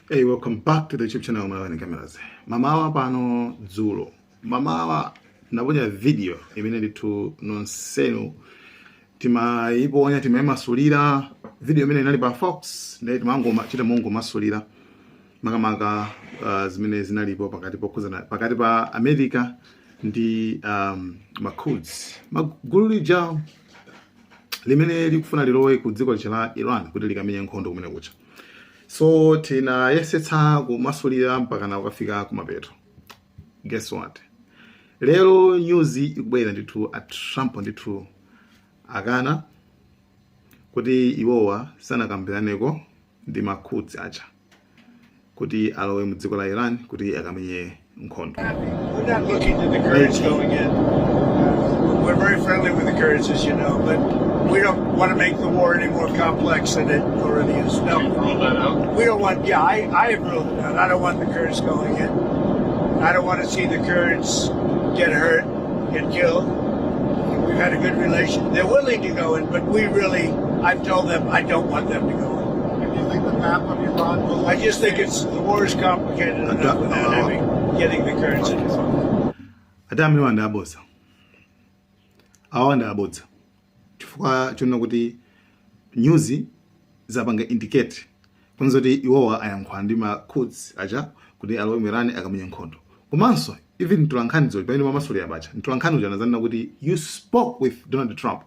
Hey, welcome back to the YouTube channel Malawi Cameras. Mamawa pano dzulo. Mamawa naponya video imene ndithu nonsenu timayiponya, timayimasulira video imene inali pa Fox, ndiye timangomachita mongomasulira makamaka zimene zinalipo pakati pokhuzana pakati pa America ndi ma Quds, magulu lija limene likufuna lilowe ku dziko lija la Iran kuti likamenye nkhondo kumene kucha. So tinayesetsa kumasulira mpaka na kukafika kumapeto. Guess what? Lero news ikubwera ndithu, a Trump ndithu akana kuti iwowa sanakambiraneko ndi ma Quds aja kuti alowe mu dziko la Iran kuti akamenye nkhondo. We're not looking to the Kurds going in. We're very friendly with the Kurds, as you know, but we don't want to make the war any more complex than it already is. No. You've ruled that out? We don't want, yeah, I have ruled it out. I don't want the Kurds going in. I don't want to see the Kurds get hurt, get killed. We've had a good relation. They're willing to go in, but we really, I've told them I don't want them to go in. And do you think the map of Iran will I just think it's the war is complicated enough without having getting the Kurds involved. Ati amene ndi abodza awa, ndi abodza, chifukwa chonena kuti news zapanga indicate kunza kuti iwowa ayankhula ndi ma Quds aja kuti alowe mu Iran akamenye nkhondo. Komanso even mtolankhanizo pamene mamasulira pacha, mtolankhani uja anazanena kuti you spoke with Donald Trump,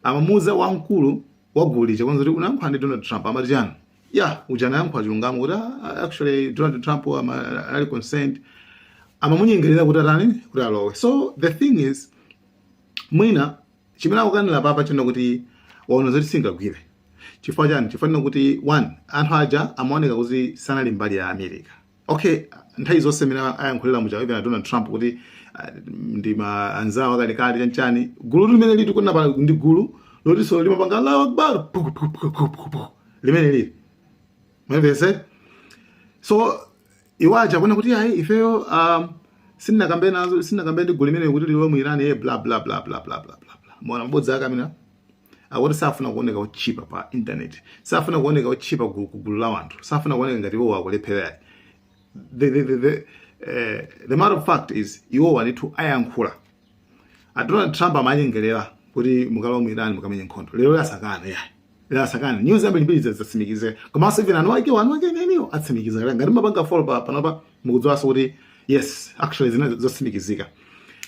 amamuuza wamkulu wa gulu lija kwanza kuti unayankhula ndi Donald Trump, amati chani? Yeah, uja anayankhula chilungamo kuti ah, actually Donald Trump ali concerned, amamunyengerera kuti atani, kuti alowe. So the thing is, mwina chimene akukanira papa chino kuti waona zoti singagwire. Chifukwa chani? Chifukwa kuti one, anthu aja amaoneka kuti sanali mbali ya America. Okay, nthawi zonse imene ayankhulira muja, even Donald Trump, kuti ndi ma anzawo akalekale chanchani, gulu limene liti kuna pa ndi gulu lotinso limapanga Allahu Akbar pu, pu, pu, pu, pu, pu, limene lili mwamvese. So iwaja kuona kuti ayi, ifeyo sindinakambe nazo, sindinakambe ndi gulu limene kuti lilowe mu Iran, ye bla bla bla bla bla bla bla bla. Mona mabodza ake amene akuti safuna kuoneka otchipa pa internet, safuna kuoneka otchipa ku gulu la wanthu, safuna kuoneka ngati iwo akulephera. The matter of fact is, iwowa ndithu ayankhula a Donald Trump amanyengerera kuti mukalowa mu Iran mukamenye nkhondo. Lero asakana ya, lero asakana. News ambiri zatsimikize, komanso even anu ake neniwo atsimikiza. Ngati mapanga follow pa panopa, mukudziwanso kuti yes, actually zina zotsimikizika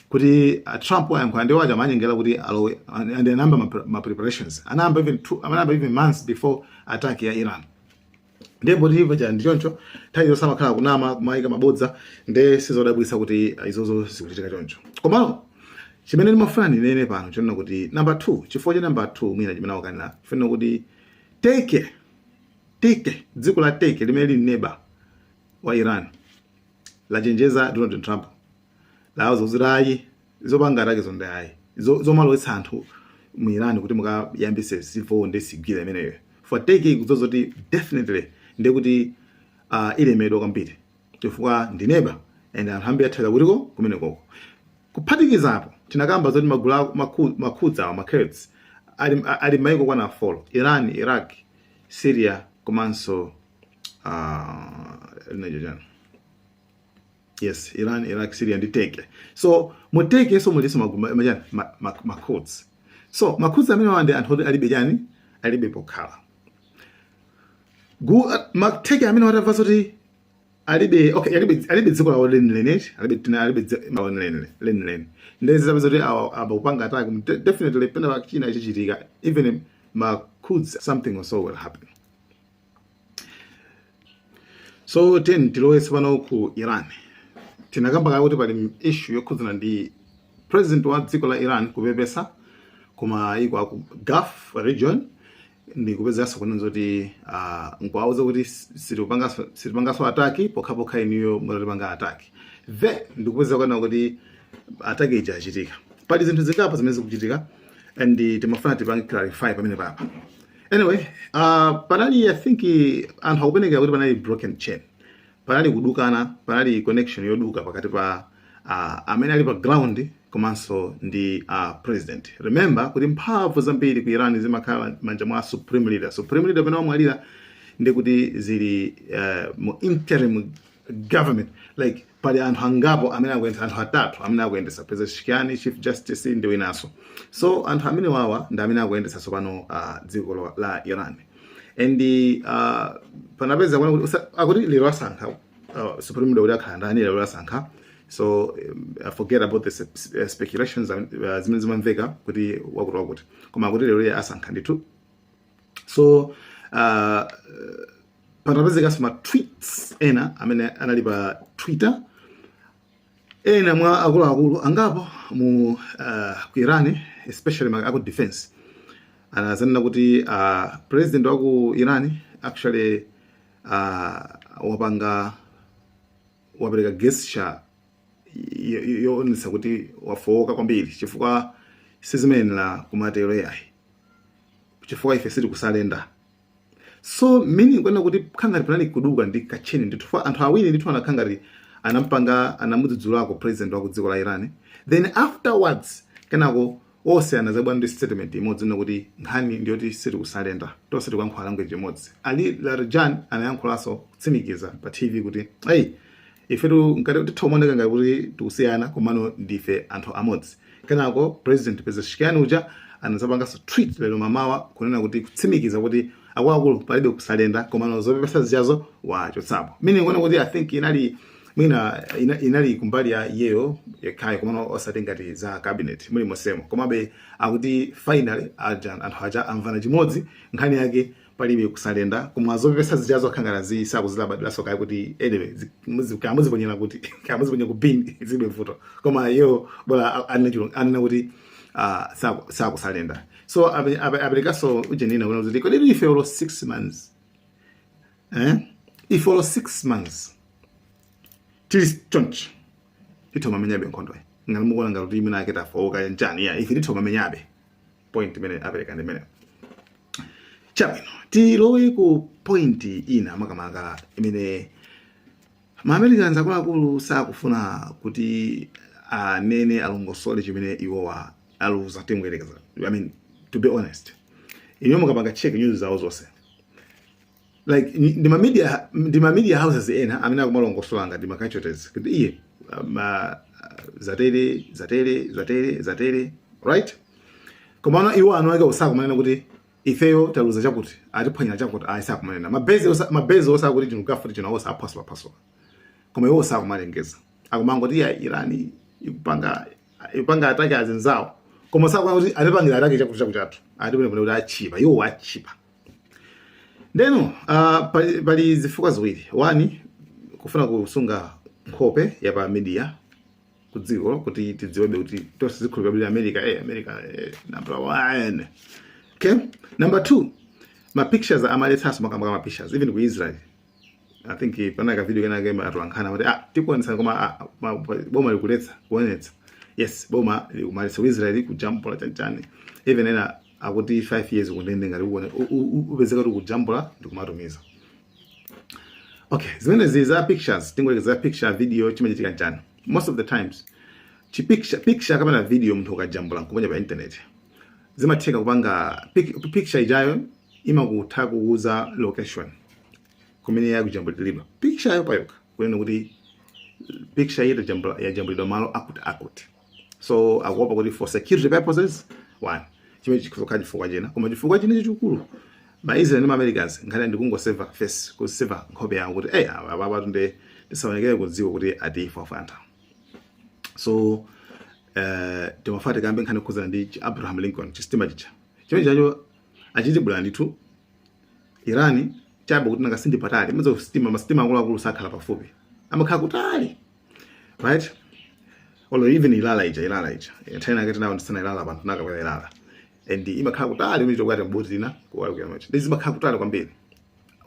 kuti Trump ayankhula ndi waja amanyengera kuti alowe, and anayamba ma preparations, anayamba even two, anayamba even months before attack ya Iran. Ndipo tilipo cha ndichoncho, nthawi zonse amakhala kunama, kumayika mabodza, nde sizodabwitsa kuti izozo zikuchitika choncho. Komano chimene ndimafuna ndinene pano chonena kuti number 2, chifukwa cha number 2 mwina chimene akukanira, chifukwa kuti Turkey, dziko la Turkey limene lili neighbor wa Iran, lachenjeza Donald Trump, lawo kuti ayi, zopanga attack zonde ayi, zomalowetsa anthu mu Iran kuti mukayambise civil war ndi sigwira imeneyo. For Turkey ikudziwa zoti definitely ndiye kuti ilemedwa kwambiri chifukwa ndi neighbor and anthu ambiri athera kutiko kumenekoko. Kuphatikizapo tinakamba zoti magulu ma Quds awa, ma Kurds, ali maiko kwana four: Iran, Iraq, Syria, komanso linacho chani? Yes, Iran, Iraq, Syria ndi Turkey. So mu Turkey so muliso machani, ma Kurds. So ma Kurds amene wande anthu oti alibe chani, alibe pokhala. Ma Turkey amene watamva zoti alibe, okay, alibe dziko lawo lenileni, alibe tina, alibe lawo lenileni lenileni, ndezi zapeza kuti awa abakupanga attack, definitely pena china chichitika, even ma Kurds, something or so will happen. So then tilowe tsopano ku Iran. Tinakamba kale kuti pali issue yokhudzana ndi president wa dziko la Iran kupepesa kuma iko aku Gulf region, ndi kupezanso kunena zoti nkuwauza kuti sitipanganso attack pokhapokha inuyo mutatipanga attack. Then ndikupeza kuona kuti attack ija achitika. Pali zinthu zingapo zimene zikuchitika and timafuna tipange clarify pamene papa. Anyway, panali, I think anthu akupenekera kuti panali broken chain, panali kudukana, panali connection yoduka pakati pa amene ali pa ground komanso ndi president. Remember kuti mphamvu zambiri ku Iran zimakhala manja mwa supreme leader. Supreme leader pamene wamwalira, Ndikuti zili mu interim government, like pali anthu angapo amene akuyendesa, anthu atatu amene akuyendesa: Pezeshkian, chief justice ndi winanso. So anthu amene wawa ndi amene akuyendesa tsopano dziko la Iran. And panapeza kuona kuti akuti lero asankha supreme leader kuti akhala ndani. Lero asankha. So forget about the speculations zimene zimamveka kuti wakuti wakuti, koma akuti lero iye asankha ndithu. So panapezekanso ma tweets ena amene anali pa Twitter, ena mwa akuluakulu angapo mu ku Iran, especially aku defense, anazanena kuti president wa ku Iran actually wapanga, wapereka gesture yoonetsa kuti wafowoka kwambiri, chifukwa sizimayenera kumatero yayi, chifukwa ife sitikusurrender. So meaning kwena kuti khangati panali kuduka ndi kacheni ndithu. Anthu awiri ndithu anakhangati anampanga, anamudzudzulako president wa ku dziko la Iran. Then afterwards kenako onse anazabwera ndi statement imodzi ina kuti nkhani ndiyoti sitikusurrender, tonse tikuyankhula language imodzi. Ali Larijani anayankhulanso kutsimikiza pa TV kuti hey, ifetu ngati titha ngati kuti tikusiyana, komano ndife anthu amodzi. Kenako President Pezeshkian uja anazapanganso tweet lero mamawa kunena kuti, kutsimikiza kuti akuluakulu, palibe kusurrender, komano zopepesa zijazo wachotsapo. Meaning kuona kuti I think inali mwina inali kumbali ya iyeyo yekhayo, komano osati ngati za cabinet muli mosemo. Komabe akuti finally aja anthu aja amvana chimodzi, nkhani yake palibe kusurrender, koma zopepesa zijazo khangala zisakuzilabadiranso kayi kuti anyway kamuziponyera kuti kamuziponyera ku bin, zilibe vuto. Koma iyo bola anena kuti sakusurrender. So aperekanso ujenina kuna kuti kodi ife olo 6 months, eh, ife olo 6 months tili chonchi, titha mamenyabe nkhondo. Ngati mukuona ngati kuti imene ake tafowoka njani ya ife, titha mamenyabe. Point imene apereka ndi imene. Chabwino, tilowe ku point ina, makamaka imene ma-Americans akuluakulu sakufuna kuti anene, alongosole chimene iwowa aluza. Tingoyerekeza, I mean, to be honest, inuyo mukapanga check news zawo zonse, like ndi ma media houses ena amene akumalongosola ngati ma casualties kuti iye ma zatere zatere zatere zatere, right? Komano iwo anu ake usakumanena kuti ifeyo taluza chakuti, atiphwanyira chakuti, ayi, sakumanena. Mabase osakuti chino kafuti chino osa aphwasula phwasula, koma iwo sakumalengeza. Akumangoti ya Irani ikupanga attack azinzawo, koma sakuona kuti atipangira attack chakuti chakuti chathu, atipone kuti achipa, iwo achipa. Ndeno pali zifukwa ziwiri. One, kufuna kusunga nkhope ya pa media ku dziko kuti tidziwebe kuti tonse zikhulupirira America, America, number one. Okay, number two, ma pictures amaletsanso, makamba ma pictures. Even ku Israel, I think pana ka video kenake atolankhana kuti ah, tikuonetsa, koma ah, boma likuletsa kuonetsa. Yes, boma likumaletsa ku Israel kujambula chanchani. Even ena akuti 5 years kundende ngati uone upezeka kuti kujambula ndikumatumiza. Okay, zimenezi za pictures, tingolekeza picture, video, chimachitika nchani? Most of the times chi picture, picture kapena video, munthu ukajambula nkuponya pa internet, zimatheka kupanga picture ijayo imakutha kuuza location kumene yakujambulidwa picture yo payoka, kunena kuti picture iyi yajambulidwa malo akuti akuti. So akuopa kuti for security purposes, one, chimene chikuzokhala chifukwa china. Koma chifukwa china chachikulu, ma Israel ndi ma Americans nkhani ndikungoseva face, kuseva nkhope yawo kuti hey, apa apa tunde tisaonekere kudziwa kuti atifa fanta. So timafuna tikambe nkhani yokhuzana ndi Abraham Lincoln, chisitima chicha chimene chacho achitibwera ndithu Irani chabe kuti nanga sindi patali madzi sitima. Masitima akuluakulu sakhala pafupi, amakhala kutali, right? Although even Ilala ija, Ilala ija nthawi nake tinawo ndisana Ilala panthu nakakwera Ilala and imakhala kutali umene chokwati mboti ina kuwalukira machi ndi zimakhala kutali kwambiri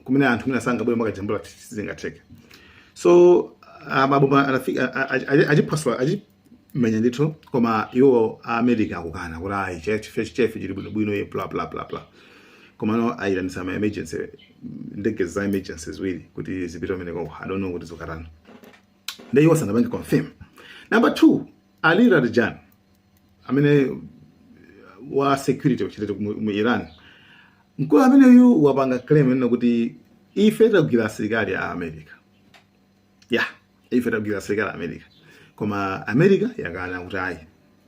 kumene anthu mwina sangabwere makajambula, sizingatheke. So maboma anafika achiphwasula, achimenya ndithu, koma iwo a America akukana kuti ayi, chefe chefe chili bwinobwino ye, bla bla bla bla. Komano ayitanisa ma emergency, ndege za emergency ziwiri kuti zipite kumeneko. I don't know kuti zikatani. Ndi iwo sanapange confirm. Number two, Ali Larijani amene wa security kuchitete mu Iran, mkulu ameneyu wapanga claim ena kuti Ife tagwira asilikali a America, ya, ife tagwira asilikali a America, koma America yakana kuti ayi,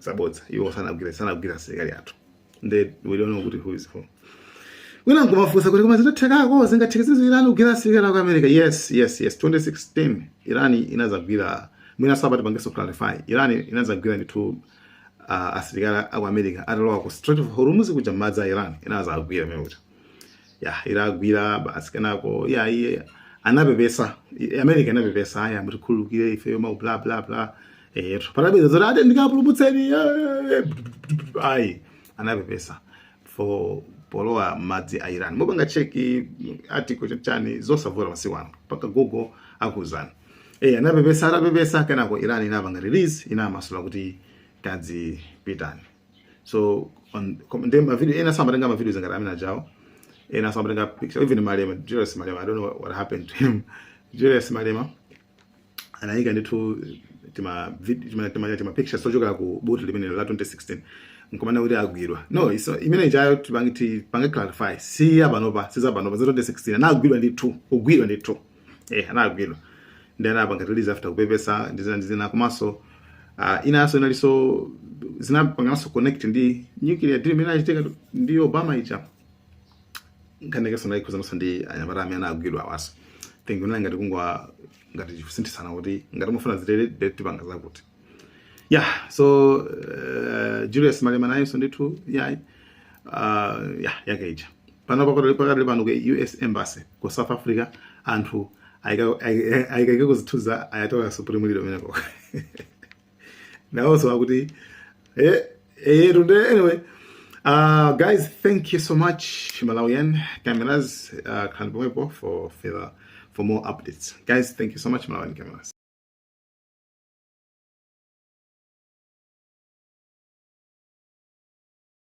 zabodza, iwo sanagwira asilikali athu. Nde we don't know kuti who is who. Wina nkumafunsa kuti koma zinathekako, zingatheke zizo Iran kugwira asilikali aku America? Yes, 2016 Iran inazagwira. Mwina sabati pangeso clarify, Iran inazagwira ndithu asilikali aku America atalowa ku Strait of Hormuz kuja, madzi a Iran inazagwira mene kuja. Ya, iragwira basi. Kenako ya, iye anapepesa, America inapepesa, aya, mutikhululukire ifeyo ma bla bla bla. Patabe zoti ati ndikapulumutseni, ayi, anapepesa for polowa madzi a Iran. Mupanga check article chani, zosavuta masiku ano, paka Google akuzani. Anapepesa. Atapepesa, kenako Iran inapanga release, inamasula kuti kadzipitani. So ndi mavideo ena samatenga mavideo ngati amene ajawo, ena samatenga picture. Even Malema, Julius Malema, I don't know what happened to him. Julius Malema anayika ndithu tima pictures tochokera ku boti limene la 2016, nkomana kuti agwidwa. No, so imene ichayo tipange clarify, si yapanopa, si zapanopa, za 2016. Anagwidwa ndithu, kugwidwa ndithu, anagwidwa ndi anapanga release after kupepesa ndizina ndizina. Komanso inanso inalinso zinapanganso connect ndi nuclear deal imene achitika ndi Obama ija. Nkhanekenso nayikhuzanso ndi anyamata amene anagwidwa awaso. Think unali ngati kungwa ngati kusinthisana kuti ngati mufuna zitere, tipanga zakuti. Yeah, so Julius Malema nayenso ndithu, yeah, yeah, yake ija. Pano pakadali pano ku US Embassy ku South Africa anthu ayikake zithunzi Ayatollah Supreme Leader umeneko nawonso akuti tunde. Anyway, guys, thank you so much. Malawian Cameras, khalani pomwepo for more updates. Guys, thank you so much. Malawian Cameras.